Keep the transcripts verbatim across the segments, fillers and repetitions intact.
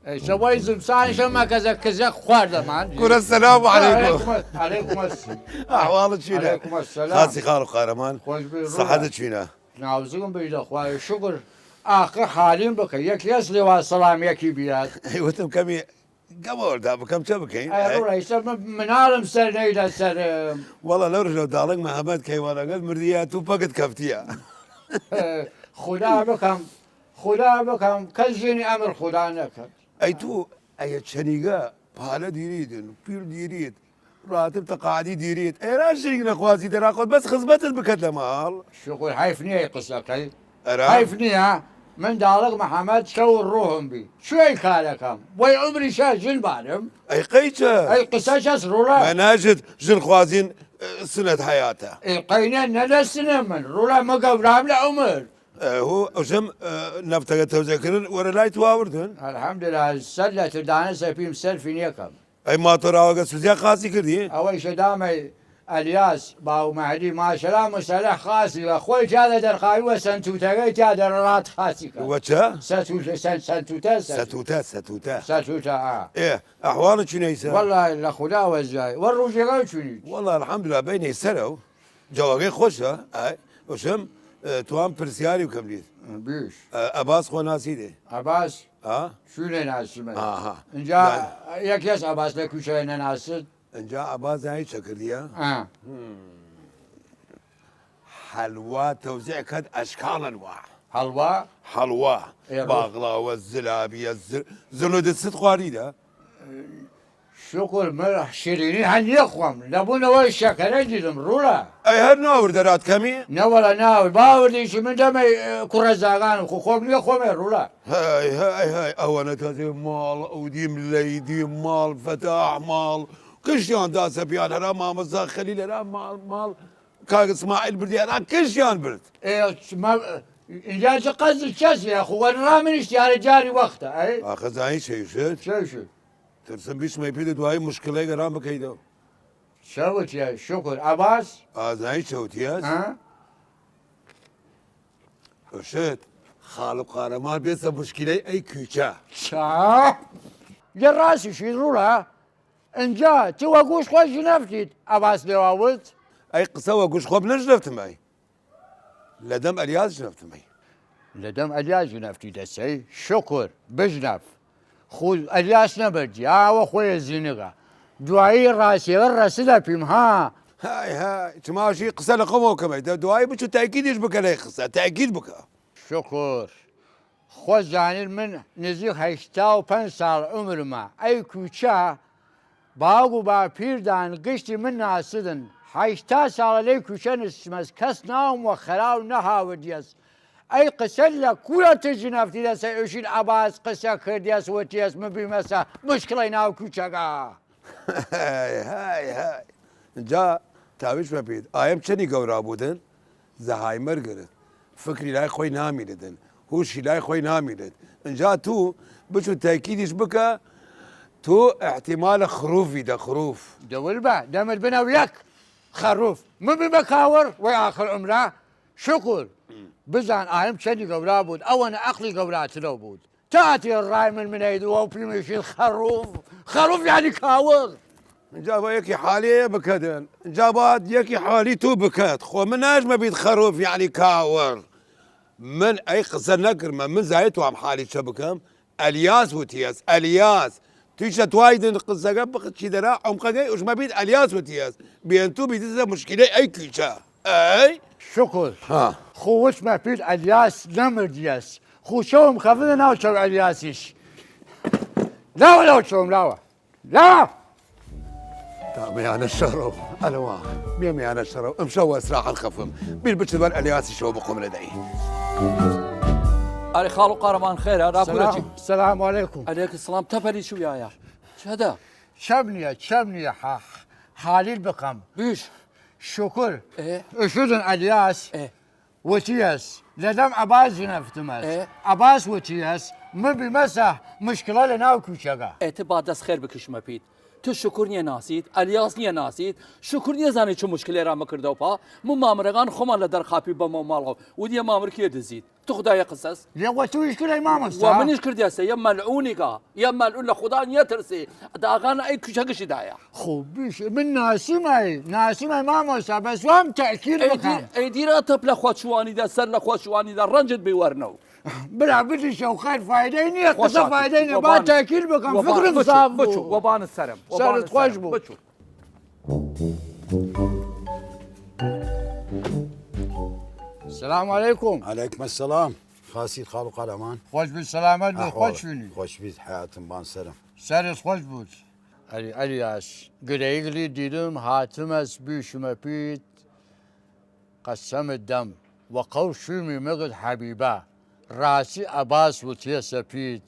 ئەی شەوەی زمسان شەمە کەزە کزە خواردەمان. کورە سەلام عەلەیکم. عەلەیکم ئەس-، عەلەیکم ئەس-، ئەحواڵت چینە؟ عەلەیکم ئەسسەلام. خاسی خاڵ و قارەمان. خۆش بی، ڕووبە. سەحەتت چینە؟ ناوزگم بیدە خوای شکر. ئاخر حالیم بکە. یەکی ئەس لێوا سەڵام یەکی بیاد. ئەی وتم کەمی گەوەردا بکەم، چە بکەین؟ ئەی ئەی ڕووڵە ئیسە من، مناڵم سەر نەیدە سەرم. وەڵا لەو ڕژە داڵگ مەهەمەد کەیوانەگەت مردیە، تو پەکت کەفتیە. خودا بکەم، خودا بکەم، کەس ژینی ئەمر خودا نەکەد. ئەی تو، ئەیە چەنیگە پالە دیریدن، پیل دیرید، راتب تەقاعدی دیرید، ئێرا ژینگ نەخوازی دەرا خۆت بەس خزمەتت بکەت لە ماڵ. شکر حیف نییە ئی قسەکەی. ئەرا؟ حیف نییە، من داڵگ مەحەمەد شەو ڕووهم بی. چوێ کارەکەم؟ وەی عومری شا ژن بارم. ئەی قەیچە؟ ئەی قسە چەس ڕووڵە؟ مەناژت ژن خوازین، ئە، سنەت حەیاتە. ئەی قەینە نەدەسنە من، ڕووڵە مە گەورام لە عومر. ئە، هو، ئەوژەم، ئە، نەفتەگە تەوزێ کردن، وەرە لای تو ئاوردن. ئەلحەمدلە، سەر لە تردانە سەپیم سەرفی نیەکەم. ئەی ماتۆراوەگە سوزیا خاسی کردی؟ ئەوەی شەدامەی ئەلیاس باو مەهدی ماشەلا مسەلە خاسی وە خوەی جا لە دەرخاوی وە سەنتوتەگەی تیا دەرەڵات خاسی کە. وە چە؟ سەتوتە، سەن-، سەنتوتە، سەتوتە. سەتوتە، سەتوتە. سەتوتە، ئا. ئێ، ئەحواڵ چونەیسە؟ وەڵای لە خودا وەزای. وە ڕوژێگەی چونی؟ وەڵا ئەلحەمدوللا بەینەی سەرەو. جەوەگەی خوەشە، ئای، وشم، ئە، توام پرسیاری بکەم لید. بیش. ئە، ئەباس خۆ ناسی دێ؟ ئەباس؟ ئا؟ چونێ ناسیمە؟ ئاها. ئنجا بەڵێ. یەکێس ئەباس لە کوچەیە نەناسد؟ ئنجا ئەباس زانی چە کردیە؟ ئا. هم. حەلوا تەوزیع کەد ئەشکاڵ ئەنواع. حەلوا؟ حەلوا. ئێ، ڕوو. باغڵاوە، زلابیە، ز-، زلودە ست خواریدە؟ شکر، من شیرینی هەن یەخوەم، لەبوونەوەی شەکەرە دیدم، ڕووڵە. ئەی هەر ناور دەرات کەمی؟ نەوەڵە ناور، باوردیشی من دەمەی، ئێ، کوڕە زاگانم، خو خۆم نیە خۆمێ، ڕووڵە. های، های، های، ئەوەنە تازێ ماڵ، ئەو دیم لەی دیم ماڵ، فەتاح ماڵ، کشیان داسە پیان، هەرا مامەزا خەلیل، هەرا ماڵ، ماڵ، کاک ئیسماعیل بردی، هەرا کشیان برد. ئێ، ما، ئینجا چ قەزل چەس یا، خو وەرە ڕا منیش دیارە جاری وەختە، ئەی؟ ئاخە زانی چەیشت؟ چەیشت؟ ترسم بیسمەی پیدە دوایی مشکلەی گەران بکەیدەوە. چەوت یا شکر، ئەباس؟ ئازایی چەوت یەس؟ ها؟ ئشت، خاڵ و قارەمان بێسە مشکلەی ئەی کویچە. چا؟ یە ڕاسیشی ڕووڵە؟ ئنجا، تو وە گوش خوەی ژنەفتید، ئەباس لێواوت؟ ئەی قسە وە گوش خوەم نەژنەفتم ئەی. لەدەم ئەلیاس ژنەفتمەی. لەدەم ئەلیاس ژنەفتی دەسەی؟ شکر، بژنەف. خو ئەلیاس نەبەردی، ئاوە خوەیە زینگە. دوایی ڕاسیەگە ڕەسدە پیم، ها. های، های، چماشی قسە لە خۆمەوە کەمەی. دە دوایی بچو تاکیدیش بکە لەی قسە، تاکید بکە. شکر. خوەز زانید من نزیک هەشتا و پەنج ساڵ عومرمە. ئەی کوچە باوگ و باپیردان گشتی من ناسدن. هەشتا ساڵە لەی کوچە نسمەس، کەس ناوم وە خەراو نەهاوردیەس. ئەی قسە لە کوورە تر ژنەفتی دەسە ئوشید ئەباس قسە کردیەس وتیەس مبیمەسە مشکڵەی ناو کوچەگە. های، های، های. جا تاویش مەپید. ئایم چەنی گەورا بودن؟ زەهایمەر گرت. فکری لای خوەی نامیردن. هوشی لای خوەی نامیرد. ئنجا تو بچو تاکیدیش بکە، تو احتمال خروفی دە خروف. دەور بە، دەمر بنەو یەک خروف. من ببە کاور، وەی ئاخر عمرە. شکر. بزان ئایم چەنی گەورا بود، ئەوەنە ئەقڵی گەوراترەو بود. تا ئەتێ ڕای من منەید و ئەو پیمەیشید خەڕوف. خەڕوف یعنی کاوڕ. جا با یەکی حالی بکەدن. جا با یەکی حالی تو بکەد. خو من ناژمە بید خەڕوف یعنی کاوڕ. من ئەی قسە نەکردمە. من زای توام حالی چە بکەم؟ ئەلیاس وتیەس. ئەلیاس. تویشە توایدن قسەگە بخ چی دەرا عمقەگەی ئوشمە بید ئەلیاس وتیەس. بیەن تو بیدیسە مشکلەی ئەی کویچە. ئەی؟ شکر. ها. خو وشمە پید ئەلیاس نەمردیەس. خو چەوم خەفنە ناو چەو ئەلیاسیش. لاوە لاوە چەوم لاوە. لاوە! تا مەیانە شەڕەو. ئەلەوا. مێ مەیانە شەڕەو. ئمشەو وە ئیسراحەت خەفم. بیر بچت وەر ئەلیاسیشەوە بقوم لە دەی. ئەرێ خاڵ و قارەمان خێرە، راپورە چی؟ سلام، سلام علیکم. علیک سلام، تەپەری چویایە. چەدە؟ چەم نییە، چەم نییە، حا-، حالیل بکەم. بیش. شکر. ئێ. ئشودن ئەلیاس. ئێ. وتیەس، لەدەم عەباس ژنەفتمەس. ئێ. عەباس وتیەس، من بیمەسە مشکڵە لە ناو کوچەگە. ئێ، ت با دەس خێر بکشمە پیت. تو شکر نییە ناسیت، ئەلیاس نییە ناسیت، شکر نییە زانی چ مشکلێ را مکردەو پا، من مامرەگان خوەمان لە دەرخاپی بەمەو ماڵەو، ودیە مامر کێ دزیت. تو خودایە قسەس؟ لێ وە تویش کرەی مامۆستا. وە منیش کردیاسە، یە مەلعونیگە، یە مەلعون لە خودا نیەترسی، داغانە ئەی کوچەگشی دایە. خۆ بیش، من ناسیمای، ناسیمای مامۆستا، بەس وام تەکیر ئەی بکەم. دی-، ئەی دیرا تەپ لە خوا چوانی دا، سەر لە خوا چوانی دا، ڕەنجت بی وەرنەو. برا بریشە و خەیر فایدەی نیە، قسە فایدەی نیە، با تەکیر بکەم، فکرم ساف بوو. وەبانە سەرم، سەرت خۆش بوو. سلام علیکم. علیکم السلام. خاسی خاڵ و قەرەمان. خۆش بیت، سەلامەت بی، خۆش بینی. خۆش بیت، حیاتم بان سەرم. سەرت خۆش بوت. ئەلی، ئەلیاس، گرەیگلی دیرم هاتمەس بیشمە پیت، قەسەمت دەم وە قەو شویمی مگد حەبیبە، ڕاسی ئەباس وتیەسە پیت،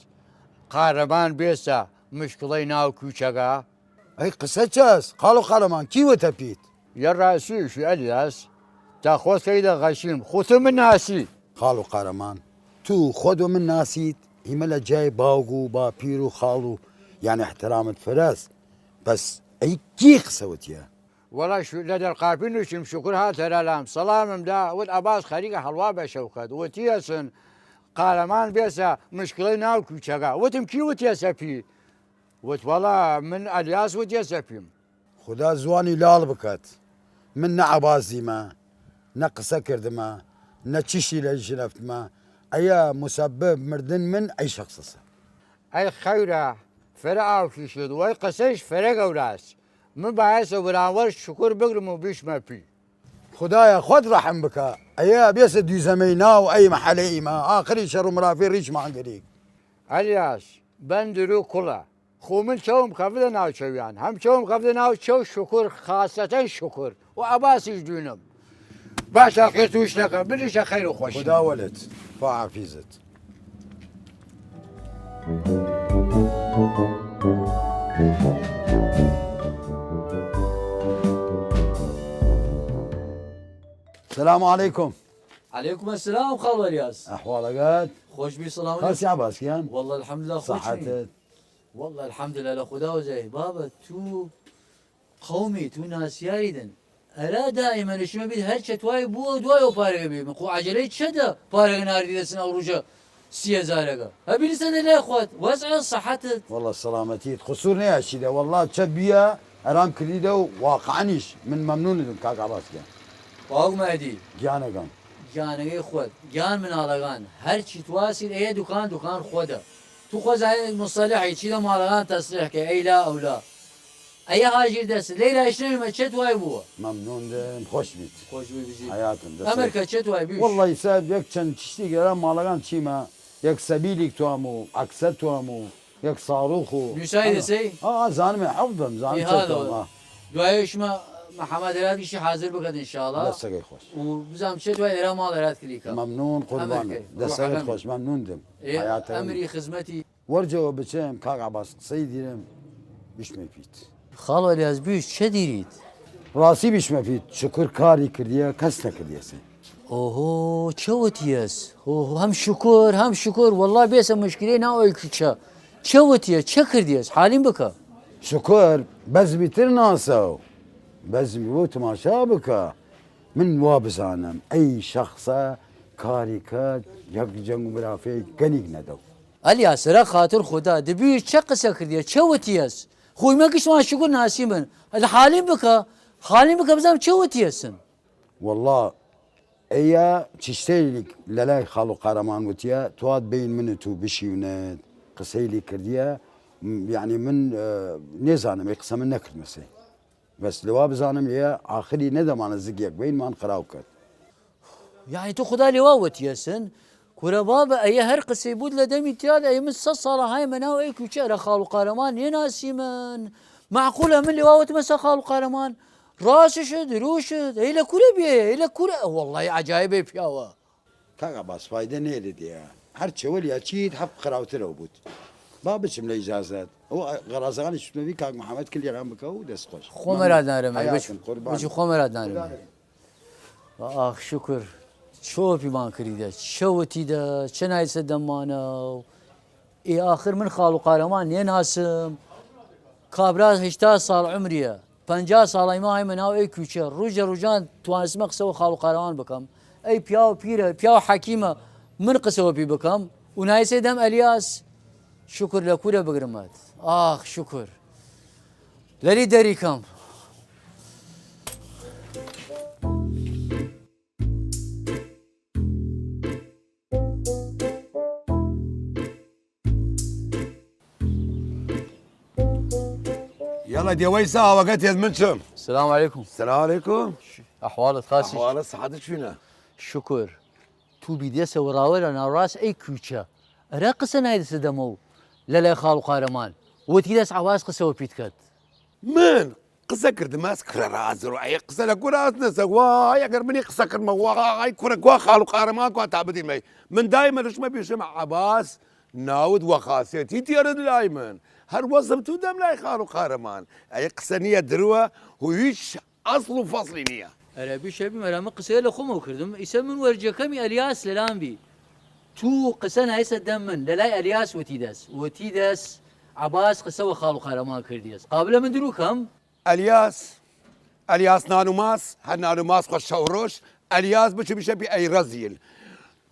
قارەمان بێسە مشکڵەی ناو کوچەگە. ئەی قسە چەس؟ خاڵ و قارەمان، کی وتە پیت؟ یە ڕاسیش ئەلیاس، تا خۆت کەیدە غەشیم، خوتم من ناسی. خاڵ و قارەمان، تو خۆت وە من ناسیت، ئیمە لە جای باوگ و باپیر و خاڵ و یان احترامت فرەس، بەس ئەی کی قسە وتیە؟ وەڵا شو-، لە دەرقاپی نووسیم، شکر هاتە لەلام، سەڵامم دا، وت ئەباس خەریکە هەڵوا بە شەوکەت، وتیەسن قارەمان بێسە مشکڵەی ناو کوچەگە، وتم کی وتیەسە پی؟ وت وەڵا من ئەلیاس وتیەسە پیم. خودا زوانی لاڵ بکەت. من نە عەباس دیمە، نە قسە کردمە، نە چشی لە ژنەفتمە. ئەیە مسبب مردن من ئەی شخصەسە. ئەی خەورە، فرە ئاوکیشت، وەی قسەیش فرە گەوراس. من بایەسە وراوەر شکر بگرم و بیشمە پی. خودایا خوەت ڕەحم بکە، ئەیە بێسە دویزەمەی ناو ئەی مەحەلەی ئیمە، ئاخری شەڕ و مرافی ڕیچمان گریگ. ئەلیاس، بەن درو کوڵە. خو من چەوم کەفدە ناو چەویان، هەم چەوم کەفدە ناو چەو شکر، خاسەتەن شکر و عەباسیش دوینم. باشە، خێر توش نەکە، بلیشە خەیر و خۆش. خودا وەلت، خوا حافیزت. سلام علیکم. علیکم السلام خاڵ وەریاز. ئەحواڵەگەت؟ خۆش بی، سڵاو. خاسی عەباس گیان؟ واللە الحمدلله، خۆش بی. سەحەتت؟ واللە الحمدلله، لە خودا وزای. بابە، تو قەومی، تو ناسیاریدن. ئەرا دائیمەن شمە بید هەر چە توای بووە و دوای ئەو پارەگە بید. من خو عەجەلەی چە دە پارەگە ناردی دەسن ئەو ڕوژە سی هەزارەگە. هەبی لسە دە لای خوات. وەزع سەحەتت. واللە سەلامەتیت. قسوور نەیاشیدە. واللە چە بیە ئەرام کردیدە و واقعەنیش من مەمنوونتم کاک عەباس گیان. باوگ مەهدی. گیانەگەم. گیانەگەی خوەت. گیان مناڵەگان. هەر چی تواسید ئەیە دوکان، دوکان خوەدە. تو خوەزانی مصطلحی چی لە ماڵەگان تەسریح کە ئەی لا ئەو لا. ئەیە هاژیر دەس لەی رایشنەوی مە چەت وای بووە. مەمنوون دم، خۆش بیت. خۆش بی بژی. حیاتم، دەست ئەمەر خێر. کە چەت وای بیش. واللە ئیسا یەک چەند چشتی گەرا ماڵەگان چیمە، یەک سەبیلیک توام و عەکسە توام و یەک ساڕوخ و نویسای دەسەی؟ ئا، ئا، زانمێ، حەفدم، زانم ئێ، چەت هادە توام، وە. ئا. دوایشمە محمد راد گیشی حاضر بکەت انشاءالله. دەستەکەی خۆش. و بزانم چەت وای ئێرا ماڵ ئێرات کلیکە. مەمنوون، قوربانم. ئەمەر کە، دەستەکەت ڕۆح خۆش، مەمنوون دم. ئێ، حیاتم. ئەمری خزمەتی. وەرجەوە بچم، کاک عەباس، قسەی دیرم، بشمەی پیت. خاڵ ئەلیاس بیش، چە دیریت؟ ڕاستی بشمە پیت، شکر کاری کردیە، کەس نەکردیەسێ. ئۆهۆ، چە وتیەس؟ ئۆهۆ، هەم شکر، هەم شکر، واللە بێسە مشکلەی ناوەی کوچە. چە وتیە، چە کردیەس؟ حالیم بکە. شکر، بەزمی تر ناسەو. بەزمی بۆ تماشا بکە. من وا بزانم، ئەی شەخسە کاری کەت، یەک جەنگ و مرافەی گەنیگ نەدەو. ئەلیاس، ئەرا خاتر خودا، دبی چە قسە کردیە، چە وتیەس؟ خویمە گشتمان شکر ناسیمن. حالیم بکە، حالیم بکە بزانم چە وتیەسن. واللە، ئەیە چشتەیلیک لەلای خاڵ و قارەمان وتیە، توات بین من و تو بشیونت، قسەیلی کردیە، م-، یعنی من، ئە، نێزانم، ئەی قسە من نەکردمەسەی. بەس لەوا بزانم ئێ ئاخری نەدەمانە زگیەک بەینمان خراو کەت. یانی تو خودا لەوا وەتیەسن؟ کورە بابە، ئەیە هەر قسەی بود لە دەمی تیاد، ئەی من سەد ساڵە هایمە ناو ئەی کوچە، ئەرا خاڵ و قارەمان نێناسیمن. معقولە من لەوا وەتمەسە خاڵ و قارەمان؟ ڕاسشت، دروشت، ئەی لە کورە بێ، ئەی لە کورە؟ وەڵڵای عەجایبەی پیاوە. کاک عەباس، فایدە نێرێ دێ. هەر چەوەلیا چیت هەفت خراوترەو بوود. با بچم لە ئیجازەت. ئەو غەرازەکانی شتمەوی کاک محەمەد کلیەران بکە و دەست خۆش. خۆمە رادنارم، ئەی بچ-، مەمنون. قوربان. بچ خۆمە رادنارم. قوربان. ئاخ شکر. چۆپیمان کریدە، چەوتیدە، چە نایسە دەمانە و ئێ ئاخر من خاڵ و قارەمان نێناسم. کابرا هەشتا ساڵ عمریە، پەنجا ساڵ ئەیما هایمە ناو ئەی کوچە، ڕوژە ڕوژان توانستمە قسە وە خاڵ و قارەمان بکەم. ئەی پیاو پیرە، پیاو حەکیمە، من قسە وەپی بکەم و نایسێ دەم ئەلیاس. شکر لە کورە بگرمەت؟ ئاخ شکر. لەلی دەری کەم. یەڵە دێوەی ساوەگە تێت من چم. سلام علیکم. سلام علیکم. ئەحواڵت خاسی؟ ئەحواڵە سەحەت چوینە؟ شکر. تو بیدەسە وڕاوەرە ناوڕاس ئەی کویچە. ئەرا قسە نایدەسە دەمە و لەلای خاڵ و قارەمان وەتی دەس عەواز قسە وەپیت کەت. من قسە کردمەس کرە رازر و ئەی قسە لە گوراز نەسە وای ئەگەر منی قسە کردمە وای کورە گوا خاڵ و قارەمان کوا تا بدیمەی. من دایمە دشمە بیشم عەباس ناود وە خاسێتی تیەرد لای من. هەر وەسم تو دەم لای خاڵ و قارەمان ئەی قسە نییە دروە و هیچ ئەسڵ و فەسڵی نییە. ئەرە بیشە بیم ئەرا من قسەیە لە خومەو کردم ئیسە من وەرجەکەمی ئەلیاس لەلام بی. تو قسە نایسە دەم من لەلای ئەلیاس وەتی دەس وەتی دەس عەباس قسە وە خاڵ و قارەمان کردیەس قابلە من درو کەم؟ ئەلیاس، ئەلیاس نان و ماس هە نان و ماس خوە شەوڕۆش ئەلیاس بچ بیشە بی ئەی رەزیل.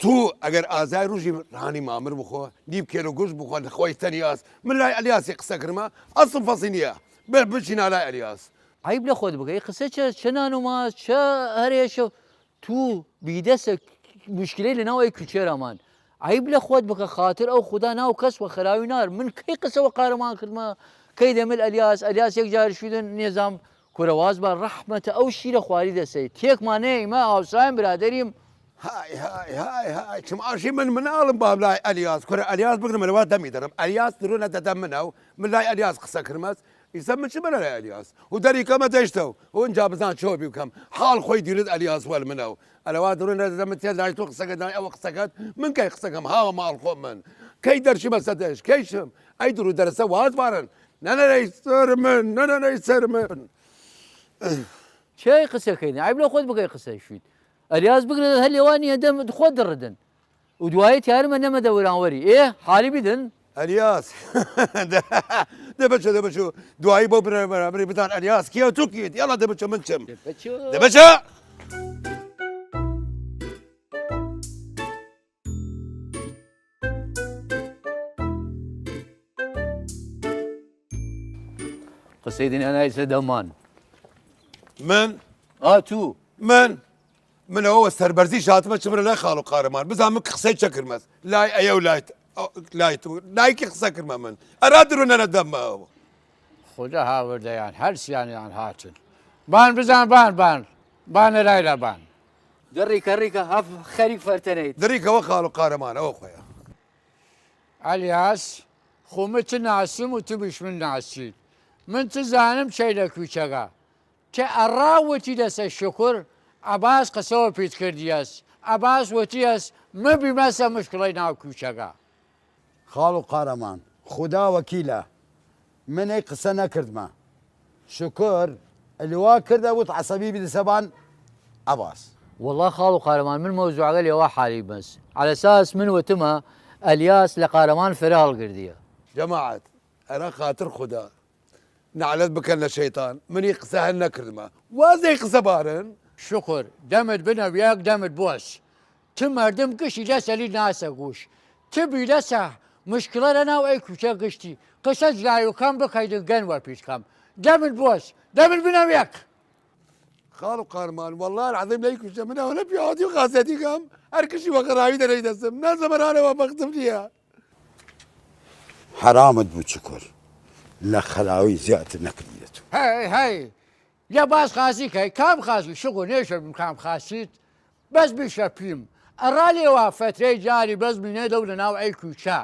تو ئەگەر ئازای روژی رانی مامر بخۆ نیب کێل و گوش بخۆ خوەی تەنیاس من لای ئەلیاسی قسە کردمە ئەسڵ فەسڵی نییە. بەر بچینە لای ئەلیاس. عەیب لە خوەت بکە ئی قسە چە چە نان و ماس چە هەرێشە. تو بیدەسە مشکلەی لە ناو ئەی کوچێرەمان. عەیب لە خوەت بکە خاتر ئەو خودا ناو کەس وە خەراوی نار من کەی قسە وە قارەمان کردمە؟ کەی دەمل ئەلیاس ئەلیاس یەک جار شودن نێزام کورە واز بە رەحمەتە ئەو شیرە خواری دەسەی تێکمان نەیە ئیمە هاوسایم برادەریم. های های های های چم ئاشی من مناڵم بام لای ئەلیاس کورە ئەلیاس بگرم لەوا دەمی دەرم ئەلیاس درونە دەدەم منە و من لای ئەلیاس قسە کرمەس. ئیسە من چ بەرە لای ئەلیاس و دەری کەمە دەشتەو و ئنجا بزان چۆ بی بکەم حاڵ خۆی دیرت ئەلیاس وەل منە و ئەلەوا درونە دەدەم من تێ لای تو قسەکەت لای ئەوە قسەکەت من کەی قسەکەم هاوە ماڵ خۆ من کەی دەرشی بەسە دەش کەیشم ئەی درو دەرسە واز بارن. نەنەرەی سەر من نەنەرەی سەر من. چەی قسە کەین عەیب لە خوەت بکەی قسە شوید. ئەلیاس بگرە هەر لێوان نیە دەم خوەت دڕدن و دوایی تیارمە نەمە دەوران وەری ئێ حالی بیدن. ئەلیاس دەبەچە دەبەچە دوایی بۆ بنەر بەرامبەری بدان ئەلیاس کیە و تو کیت یەڵا دەبەچە من چم. دەبەچە. قسەی دنیا نایسە دەمان. من ئا تو. من من ئەوە سەربەرزی شاتمە چمرە لای خاڵ و قارەمان بزان من قسەی چە کرمەس لای ئەیە و لای لای تو لایکی قسە کرمە من ئەرا درو نەنە دەمە ئەوە. خودا هاوردەیان هەر سیانیان هاتن. بان بزان بان بان بان ئەرای لە بان. دڕیکە ڕیکە هەف خەریک فەرتەنەیت. دڕیکەوە خاڵ و قارەمان ئەوە خۆیە. ئەلیاس، خو من ت ناسم و ت بیش من ناسیت. من ت زانم چەی لە کویچەگە. ت ئەڕا وەتی دەسە شکر، عەباس قسەوە پیت کردیەس. عەباس وەتیەس، م بیمەسە مشکڵەی ناو کویچەگە. خاڵ و قارەمان، خودا وەکیلە، من ئەی قسە نەکردمە. شکر، ئەلوا کردە وت عەسەبی بیدسە بان عەباس. وەڵا خاڵ و قارەمان من مەوزوعەگە لێوا حالی بەس عەلەساس من وتمە ئەلیاس لە قارەمان فرە هەڵگردیە. جەماعەت، ئەرا خاتر خودا نەعلەت بکەن لە شەیتان، منی قسە هەر نەکردمە. وازەی قسە بارن. شکر، دەمت بنە ویەک دەمت بۆس. ت مەردم گشتی لەسەلی ناسە گوش. ت بیلەسە مشکڵە لە ناو ئەی کوچە گشتی. قسە جلایوکەم بکەیدن گەن وەپیت کەم. دەمت بۆس، دەمت بنە ویەک. خاڵ و قارمان، وەڵا العەزیم لەی کوچە من ئەوەنە پیاوەتی و خاسیەتی کەم، هەر کشی وە خەراوی دەرەی دەسم، نە زەمەرانەوە بەختم نییە. حەرامت بوو چکر، لە خەراوی زیاتر نەکردیە تو. هەی هەی، لە باس خاسی کەی، کام خاسی؟ شکر نێشە بیم کام خاسیت، بەس بیشە پیم. ئەڕا لێوا فەترەی جاری بەس بینێ دەو لە ناو ئەی کوچە.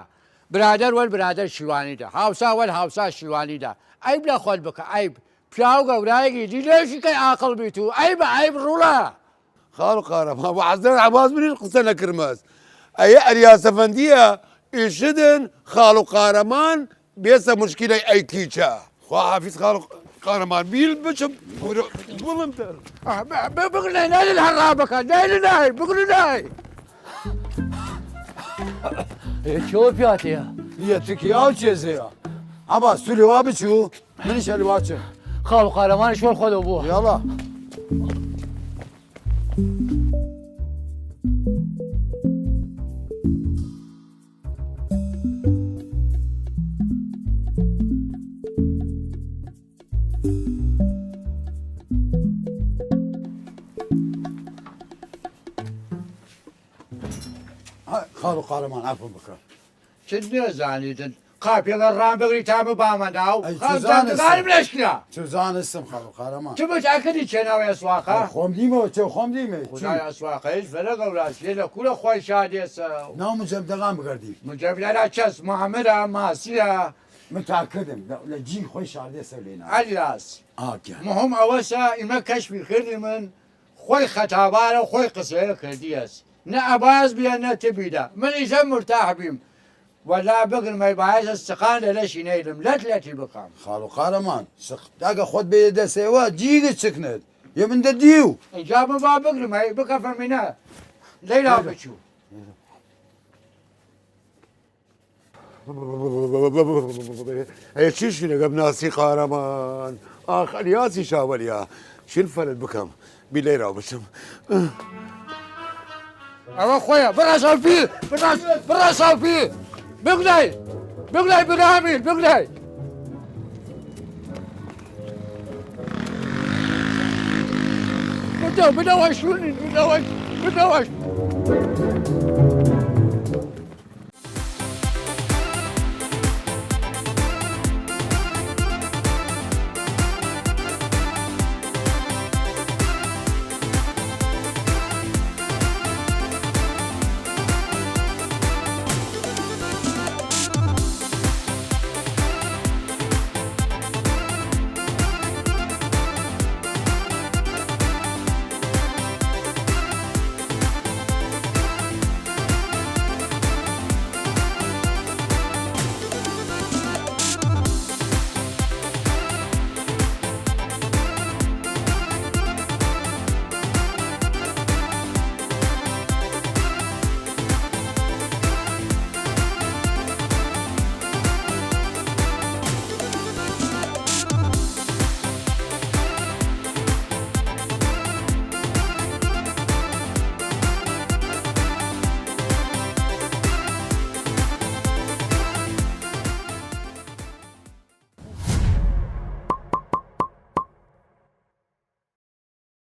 برادەر وەل برادەر شیوانی دا، هاوسا وەل هاوسا شیوانی دا. عەیب لە خوەت بکە، عەیب. پیاو گەورایگی دی لێشی کەی عاقڵ بی تو، عەیبە، عەیب ڕوڵە. خاڵ و قارەمان، وە حەزرەت عەباس منیش قسە نەکرمەس. ئەیە ئەریاس ئەفەندیە، ئیشدن خاڵ و قارەمان بێسە مشکیلەی ئەی کیچە. خوا حافیز خاڵ و قارەمان، بیل بچم گوڵم تر. بگرنە نەیل هەر ڕا بکە، نەیل نای، بگرنە نای. ئێ، چۆ پیاتەیە؟ یە تکیا و چێزەیە. عەباس، تو لێوا بچوو، منیش ئەلوا چم. خاڵ و قارەمانش وەل خۆدەو بووە. یاڵا. خاڵو قارەمان، عەفوم بکە. چ نێزانیدن؟ قاپیەگە ڕام بگری تا ببامە ناو. ئەی، خاڵ چوزانستم. دەنگدارم لەشکرا. چوزانستم، خاڵو قارەمان. چ بچ ئەکردی چێ ناو ئەسواقە؟ خۆم دیمەوە، چێ خۆم دیمە. چی؟ خودای ئەسواقە هیچ فەرە گەوراس، لێ لە کورە خوەی شادێسە. ناو مجەب دەغان بگردی. مجەب لەرا چەس، مامرە، ماسیە. من تا کردم، لە، لە جی خوەی شاردێسە لێ ناو. ئەلیاس. ئاگیان. مهم ئەوەسە، ئیمە کەشفی کردی من. خوەی خەتابارە، خوەی قسەیە کردیەس. نە ئەباز بیە، نە تبیدە. من ئیجە مرتاح بیم. وەلا بگرمەی بایەسە سقان لە لەشی نەیلم. لەت لەتی بکەم. خاڵو قارەمان، سق-، داگە خوەت بێ دەسێوە، جیگە چکنت. یە من دە دیو. ئینجا من با بگرمەی، بکەفە مینە. لەیلا بچوو. ئەی چی شینەگەم ناسی قارەمان؟ ئاخ، ئەلیاسی شاوەلیا. چین فەرت بکەم؟ بی لەیراو بچم. ئەوە خوەیە. بڕا ساوپی! بڕا، بڕا ساوپی! بگلای! بگلای بنامین! بگلای! بنەوەش، بنەوەش، بنەوەش.